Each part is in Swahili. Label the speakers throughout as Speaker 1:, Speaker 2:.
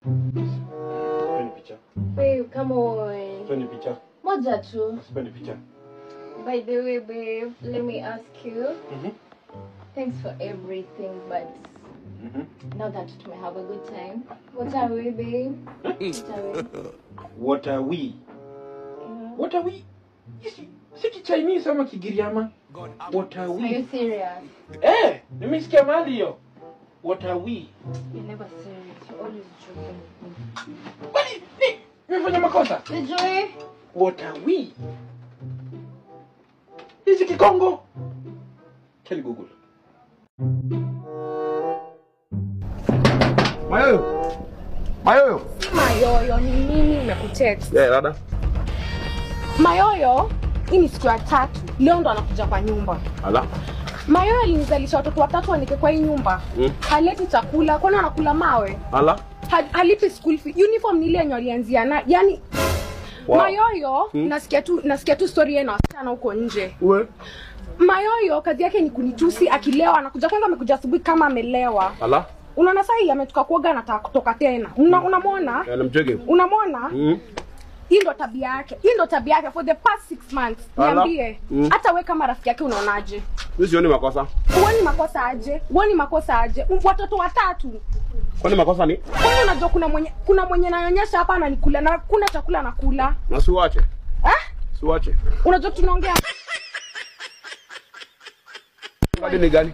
Speaker 1: Sipendi picha.
Speaker 2: Babe, come on.
Speaker 1: Sipendi picha.
Speaker 2: Moja tu.
Speaker 1: Sipendi picha.
Speaker 2: By the way, babe, let me ask you. Thanks for everything, but now that we have a good time, what are we, babe? What are we?
Speaker 1: What are we?
Speaker 2: Yeah.
Speaker 1: What are we? Si Chinese ama Kigiriama? What are we?
Speaker 2: Are you serious?
Speaker 1: Eh, nimesikia mahali hiyo. What are we?
Speaker 2: You're never serious. You're always joking with me.
Speaker 1: Kwani nimefanya makosa?
Speaker 2: Sijui.
Speaker 1: What are we? Hizi Kikongo? Tell Google.
Speaker 3: Mayoyo. Mayoyo.
Speaker 4: Si Mayoyo, ni mimi nimekutext.
Speaker 3: Yeah, dada.
Speaker 4: Mayoyo, hii ni siku ya tatu. Leo ndo anakuja kwa nyumba.
Speaker 3: Ala.
Speaker 4: Mayoyo alinizalisha watoto watatu wanike kwa hii nyumba. Haleti chakula, kwani anakula mawe?
Speaker 3: Ala.
Speaker 4: Halipi school fee. Uniform ni ile yenye alianzia na, yani
Speaker 3: wow.
Speaker 4: Mayoyo, nasikia tu story yeye na wasichana huko nje.
Speaker 3: Uwe.
Speaker 4: Mayoyo kazi yake ni kunitusi akilewa, anakuja kwanza, amekuja asubuhi kama amelewa.
Speaker 3: Ala.
Speaker 4: Unaona sasa hii ametoka kuoga anataka kutoka tena. Unamwona?
Speaker 3: Anamcheke.
Speaker 4: Unamwona? Hii ndo tabia yake. Hii ndo tabia yake for the past 6 months. Niambie, hata wewe kama rafiki yake unaonaje?
Speaker 3: Mimi sioni makosa.
Speaker 4: Huoni makosa aje? Huoni makosa aje? Watoto watatu.
Speaker 3: Kwani makosa ni?
Speaker 4: Kwani unajua kuna mwenye ananyonyesha hapa ananikula na kuna chakula anakula.
Speaker 3: Na siwache.
Speaker 4: Eh?
Speaker 3: Siwache.
Speaker 4: Unajua tunaongea.
Speaker 3: Hadi ni gani?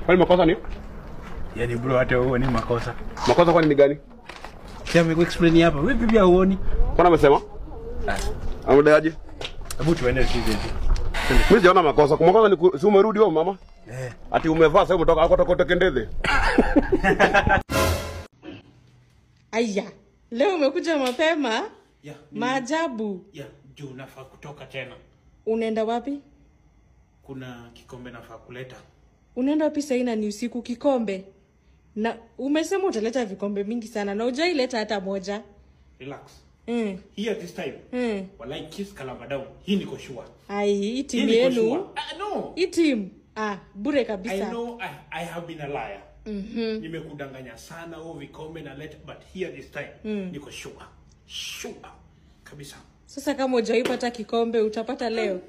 Speaker 3: Kwani makosa ni?
Speaker 1: Yaani bro, hata wewe ni makosa.
Speaker 3: Makosa kwani ni gani?
Speaker 1: Sasa mimi explain hapa. Wewe pia huoni?
Speaker 3: Kwani amesema? Amedaje?
Speaker 1: Hebu tuende sisi hivi.
Speaker 3: Mimi sijaona makosa. Kwa makosa ni si umerudi wewe mama?
Speaker 1: Eh.
Speaker 3: Ati umevaa sasa umetoka hapo toka kendeze.
Speaker 5: Aya, leo umekuja mapema?
Speaker 1: Yeah,
Speaker 5: maajabu.
Speaker 1: Yeah, juu nafaa kutoka tena.
Speaker 5: Unaenda wapi?
Speaker 1: Kuna kikombe nafaa kuleta.
Speaker 5: Unaenda wapi sasa ni usiku kikombe? Na umesema utaleta vikombe mingi sana na hujaileta hata moja.
Speaker 1: Relax.
Speaker 6: Here this time. Walai kiss kalabadao. Hii niko sure.
Speaker 5: Ai, hii timu yenu.
Speaker 6: No.
Speaker 5: Hii timu. Ah, bure kabisa.
Speaker 6: I know I have been a liar. Nimekudanganya sana huo vikombe na let, but here this time niko sure. Sure kabisa.
Speaker 5: Sasa kama hujaipata kikombe utapata leo.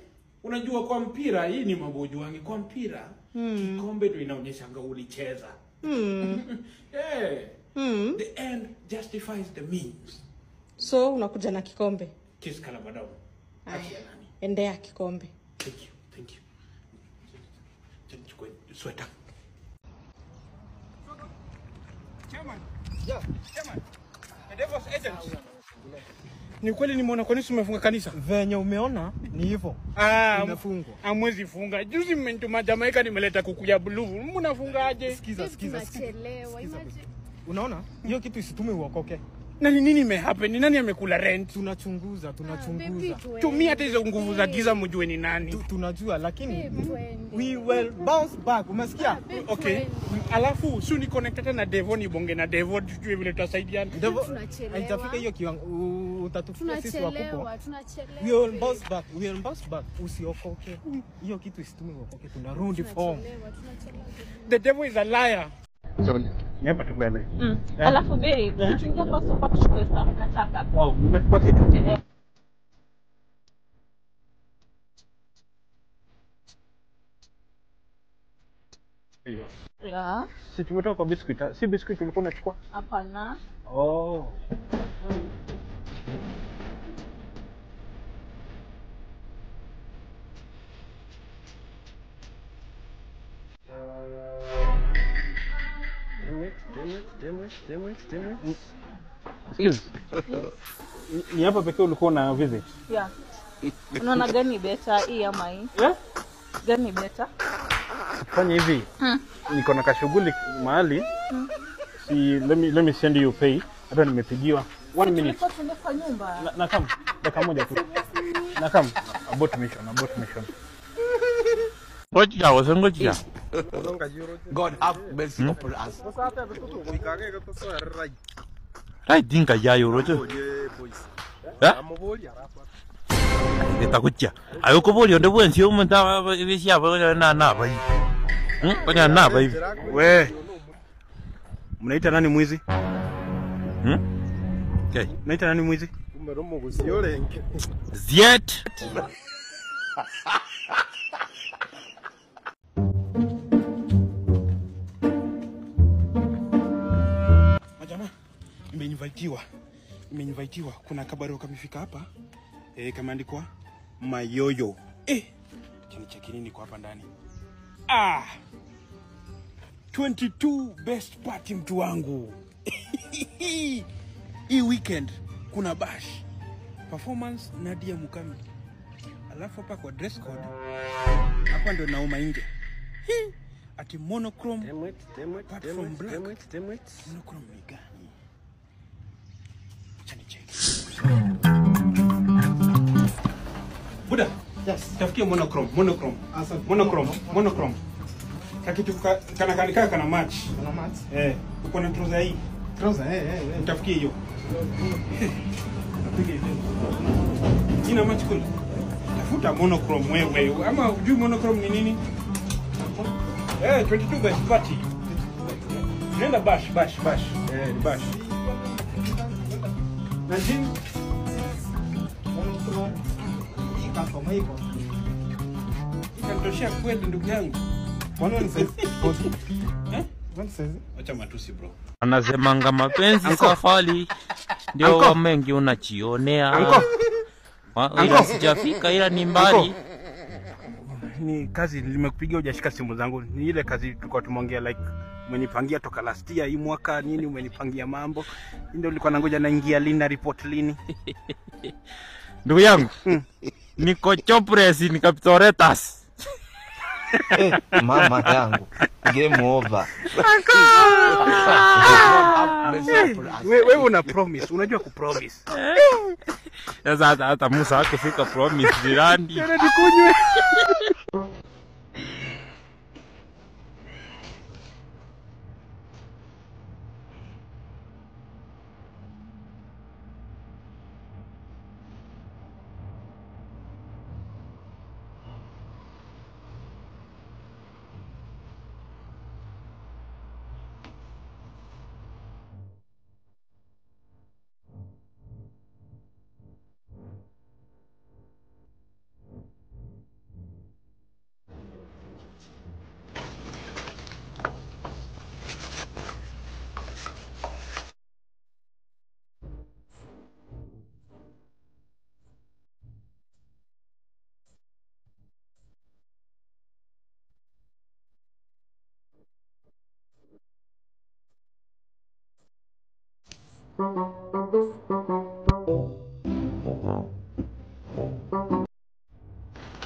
Speaker 6: Unajua kwa mpira hii ni mambo ujuangi kwa mpira. Kikombe ndio inaonyesha ulicheza. Yeah. The end justifies the means.
Speaker 5: So unakuja na kikombe.
Speaker 6: Kiss kalabadao. Haki ya nani?
Speaker 5: Endea kikombe.
Speaker 6: Thank you. Thank you. Chukua sweater. Chairman. Yeah, chairman. The devil's agent. Ni kweli nimeona kwa nini umefunga kanisa?
Speaker 7: Venye umeona ni hivyo.
Speaker 6: Ah,
Speaker 7: imefungwa.
Speaker 6: Hamwezi funga. Juzi mmenituma Jamaica nimeleta kuku ya blue. Mnafunga aje?
Speaker 7: Sikiza, sikiza. Unaona? Hiyo kitu isitume uokoke.
Speaker 6: Na ni nini imehappen? Ni nani amekula rent?
Speaker 7: Tunachunguza, tunachunguza.
Speaker 6: Tumia hata hizo nguvu za giza mjue ni nani.
Speaker 7: Tunajua lakini we will bounce back. Umesikia?
Speaker 6: Okay. Alafu si ni connect hata na Devo ni bonge na Devo tujue vile tutasaidiana.
Speaker 7: Devo haitafika hiyo kiwango utatufikia sisi wakubwa.
Speaker 2: Tunachelewa.
Speaker 7: We will bounce back. We will bounce back. Usiokoke. Hiyo kitu isitume uokoke. Tunarudi form.
Speaker 6: The devil is a liar. Hapa tu mbele.
Speaker 8: Alafu babe, tuingie kwa sofa tuchukue stuff nataka.
Speaker 6: Wow, umechukua kitu.
Speaker 8: Yeah.
Speaker 6: Si tumetoka kwa biscuit. Si biscuit ulikuwa unachukua?
Speaker 8: Hapana.
Speaker 6: Oh. Excuse. Ni hapa pekee ulikuwa na visit?
Speaker 8: Yeah. Unaona gani better hii ama hii?
Speaker 6: Yeah?
Speaker 8: Gani better?
Speaker 6: Fanya hivi. Niko na kashughuli mahali. Si let me send you pay. Hata nimepigiwa. 1 minute.
Speaker 8: Tulikuwa tuende kwa nyumba.
Speaker 6: Na kama dakika moja tu. Na kama abort mission, abort mission.
Speaker 3: God have mercy upon us.
Speaker 9: Right dinga yayo rojo. Eh? Etakucha. Ayo kobolio ndebwensi omuntu abeshia na na bai. Fanya naba hivi.
Speaker 6: We. Mnaita nani mwizi?
Speaker 9: Okay.
Speaker 6: Mnaita nani mwizi?
Speaker 9: Ziet.
Speaker 6: Majamaa, nimeinvitiwa. Nimeinvitiwa. Kuna kabarua kamefika hapa. Kameandikwa Mayoyo. Chini cheki nini kwa hapa ndani? 22 best party mtu wangu. Hii weekend kuna bash. Performance Nadia Mukami. Alafu hapa kwa dress code hapa ndo nauma nje. Ati monochrome. Apart from black. Monochrome ni gani? Acha nicheki. Buda. Yes. Tafutie monochrome, monochrome. Monochrome, monochrome. Kakitu kana kana kana match.
Speaker 7: Kana match?
Speaker 6: Uko na trouser hii.
Speaker 7: Trouser
Speaker 6: Utafikia hiyo. Napiga hivi. Ina match kweli. Tafuta monochrome wewe. Ama hujui monochrome ni nini? 22 best party. Nenda bash bash bash. Bash. Na jean
Speaker 7: monochrome. Kama hivyo.
Speaker 6: Ikanitoshea kweli ndugu yangu.
Speaker 7: One size. One size.
Speaker 6: Acha matusi bro.
Speaker 9: Anasemanga mapenzi safari ndio mengi unachionea.
Speaker 3: Anko.
Speaker 9: Ila sijafika ila ni mbali.
Speaker 6: Ni kazi nimekupigia hujashika simu zangu. Ni ile kazi tulikuwa tumeongea like umenipangia toka last year hii mwaka nini umenipangia mambo. Ndio nilikuwa nangoja naingia lini na report lini.
Speaker 9: Ndugu yangu. Niko Chopres ni Capitoretas.
Speaker 10: Mama yangu. Game over.
Speaker 6: Wewe una promise, unajua ku promise.
Speaker 9: Sasa hata Musa hakufika promise jirani.
Speaker 6: Tena nikunywe.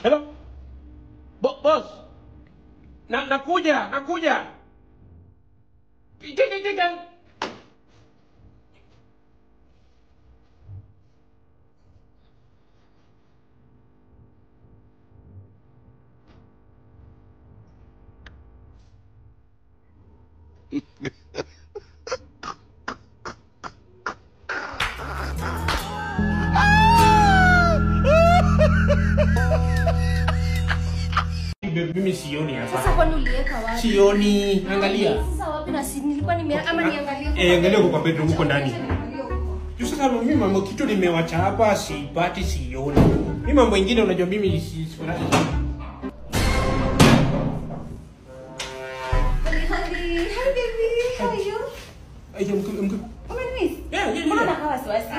Speaker 6: Hello? Boss. Nakuja, nakuja. Mimi sioni hapa.
Speaker 4: Sasa kwani uliweka wapi?
Speaker 6: Sioni, angalia.
Speaker 4: Sasa wapi na si nilikuwa nime ama niangalie.
Speaker 6: Angalia huko kwa bedroom huko ndani. Juu sasa mimi mambo kitu nimewacha hapa siipati sioni. Mimi mambo mengine unajua mimi sifurahi.
Speaker 4: Hi baby, how are you?
Speaker 6: I'm good.
Speaker 4: Umeniss?
Speaker 6: Yeah.
Speaker 4: Mbona kama wasiwasi?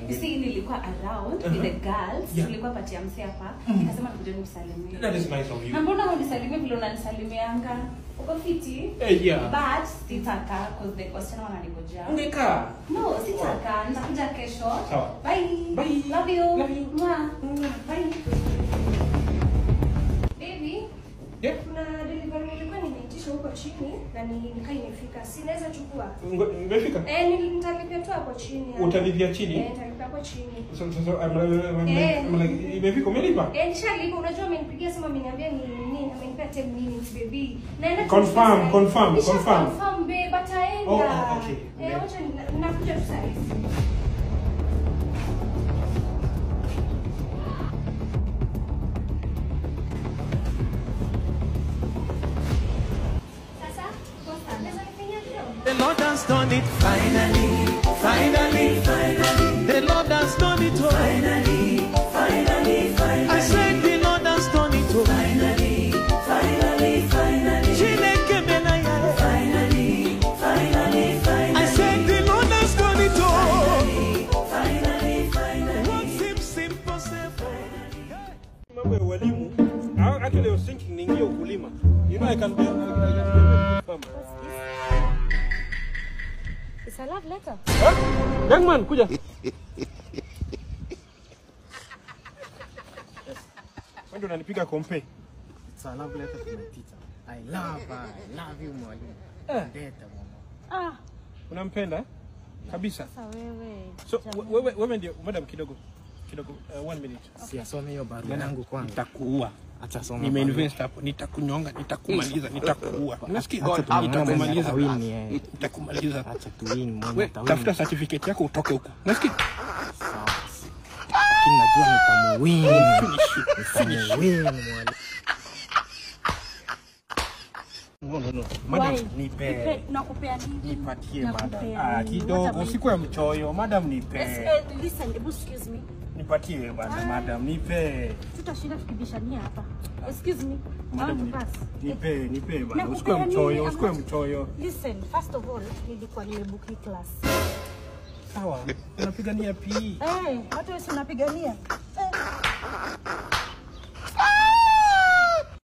Speaker 4: You see nilikuwa around with the girls, tulikuwa party ya msee hapa. Nikasema nikuje nikusalimie.
Speaker 6: That is nice of you.
Speaker 4: Na mbona unisalimie vile unanisalimianga? Uko fiti?
Speaker 6: Yeah.
Speaker 4: But sitaka cause the wasichana wananigojea.
Speaker 6: Ungekaa?
Speaker 4: No, sitaka. Nitakuja kesho.
Speaker 6: Sawa.
Speaker 4: Bye.
Speaker 6: Bye.
Speaker 4: Love you.
Speaker 6: Love you.
Speaker 4: Mwah. Bye. Baby.
Speaker 6: Yeah.
Speaker 4: Kuna delivery nilikuwa nimeitisha huko chini na nikaa imefika. Si naweza chukua?
Speaker 6: Imefika?
Speaker 4: Nitalipia tu hapo chini.
Speaker 6: Utalipia chini?
Speaker 4: Nitalipia hapo chini.
Speaker 6: So I'm like imefika umelipa?
Speaker 4: Nishalipa. Unajua amenipigia simu ameniambia ni nini? Amenipea 10 minutes baby. Naenda
Speaker 6: confirm.
Speaker 4: Confirm babe, ataenda.
Speaker 6: Oh, okay.
Speaker 4: Wacha nakuja tu sasa.
Speaker 11: The Lord has done it finally, finally, finally. The Lord has done it oh. Finally, finally, finally. I said the Lord has done it oh. Finally, finally, finally. Chineke melaya. Finally, finally, finally. I said the Lord has done it oh. Finally, finally, finally. What seems impossible.
Speaker 6: Mambo ya walimu. Actually I was thinking niingie ukulima. You know I can be a very good farmer.
Speaker 5: It's a love letter.
Speaker 6: Huh? Young man, kuja. Yes. Wewe ndio unanipiga kompe.
Speaker 7: It's a love letter to my teacher. I love her. I love you mwalimu. Ndeta mama.
Speaker 5: Ah,
Speaker 6: Unampenda eh? Kabisa.
Speaker 5: sasa wewe.
Speaker 6: So wewe wewe ndio madam kidogo. Kidogo 1 minute.
Speaker 7: Si asome hiyo barua yangu kwanza.
Speaker 6: Nitakuua.
Speaker 7: Acha asome.
Speaker 6: Nimeinvest hapo, nitakunyonga, nitakumaliza, nitakuua. Unasikia?
Speaker 7: Acha tuone mwenye
Speaker 6: Nitakumaliza.
Speaker 7: atawin yeye.
Speaker 6: Nitakumaliza.
Speaker 7: Acha tuwin mwenye
Speaker 6: Wewe
Speaker 7: atawin.
Speaker 6: tafuta certificate yako utoke huko. Unasikia?
Speaker 7: Sawa. Lakini najua nitamuwin. Nitamuwin mwalimu.
Speaker 6: No, no, no. Madam,
Speaker 5: Why?
Speaker 6: nipe.
Speaker 5: Nipe, nakupea nini?
Speaker 6: Nipatie madam.
Speaker 5: Nakupea
Speaker 6: Ah,
Speaker 5: nini?
Speaker 6: kidogo
Speaker 5: What
Speaker 6: siku ya mchoyo. Madam nipe.
Speaker 5: Listen, excuse me.
Speaker 6: Nipatie bana madam, nipe.
Speaker 5: Tutashinda tukibishania hapa. Excuse me. I
Speaker 6: Madam,
Speaker 5: want to
Speaker 6: nipe.
Speaker 5: pass.
Speaker 6: Nipe, nipe bana.
Speaker 5: Nakupea
Speaker 6: Usikue mchoyo,
Speaker 5: nini?
Speaker 6: usikue mchoyo.
Speaker 5: Listen, first of all, nilikuwa nimebook hii class.
Speaker 6: Sawa. Unapigania PE.
Speaker 5: Eh, hata wewe si unapigania.